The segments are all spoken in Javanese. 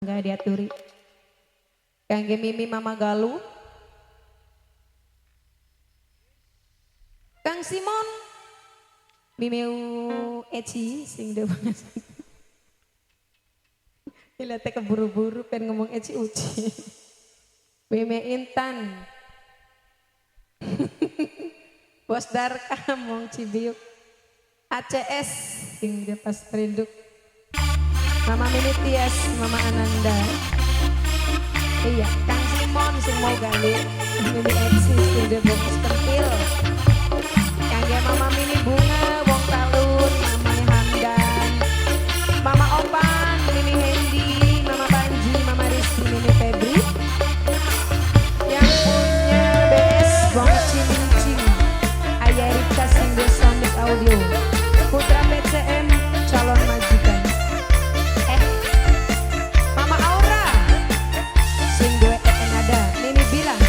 Enggak diaturi. Kangge Mimi Mama Galuh. Kang Simon Mimeu Eci sing de banget. Ilate keburu-buru pengen ngomong Eci Uci. Mimi Intan. Bos Darka mong Cibiuk. ACS sing de pas perinduk. Mama Mimi Tias, Mama Ananda. Iya, Kang Simon sing mau gali. Mimi Eci sing de bungkus pentil. Kangge Mama Mimi Bunga, Wong Talun, Mama Hamdan, Mama Opan, Mimi Hendi, Mama Panji, Mama Rizky, Mimi Febri. Yang punya BS Bong Cing, Ayah Rika sing de Sonic Audio, Putra PCM calon majikan. Mama Aura sing duwe ada, Mimi bilang.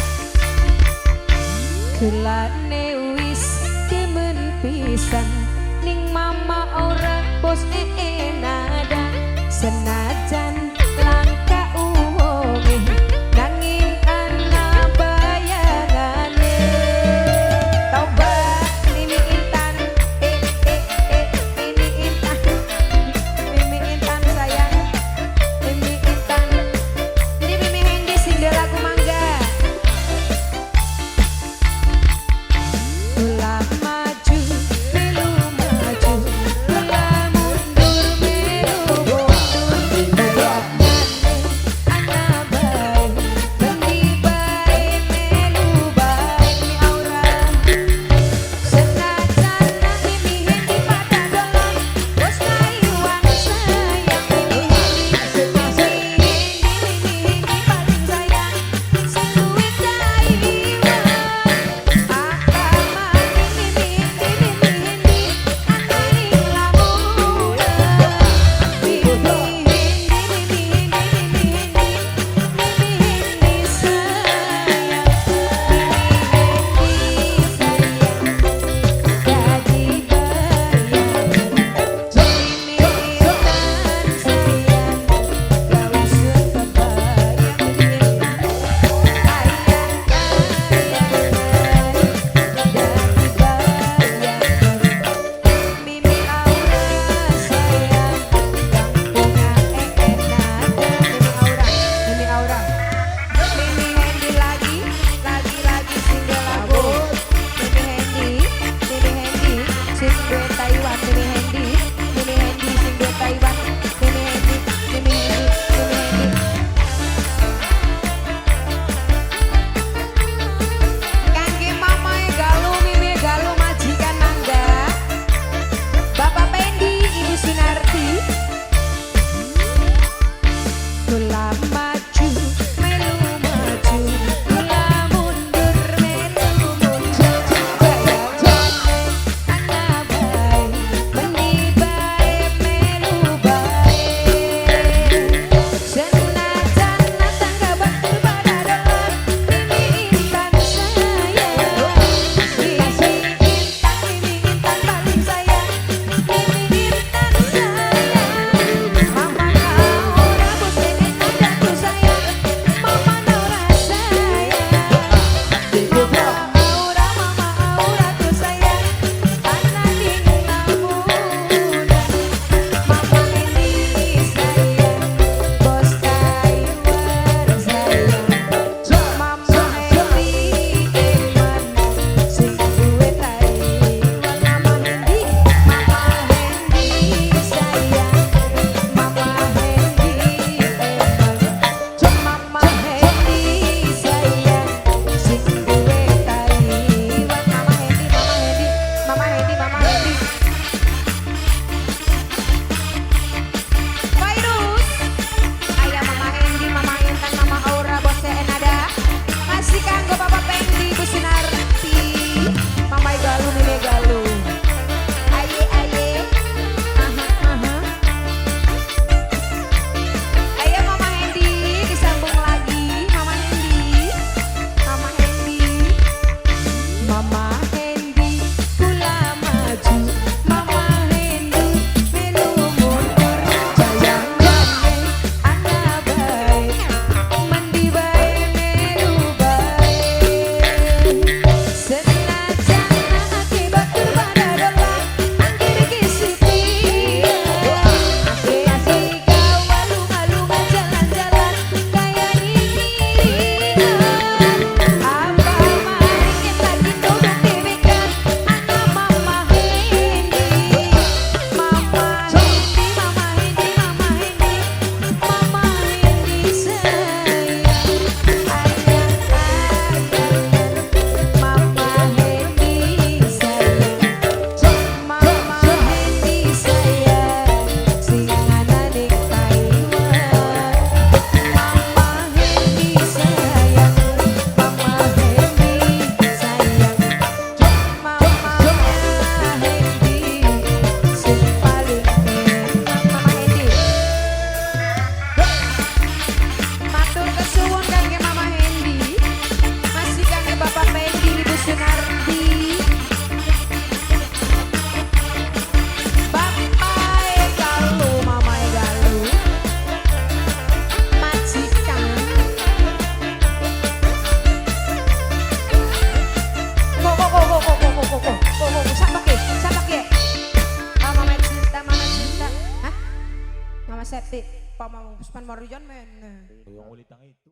Si Pak Usman Marijan mene. Yang ulitang itu.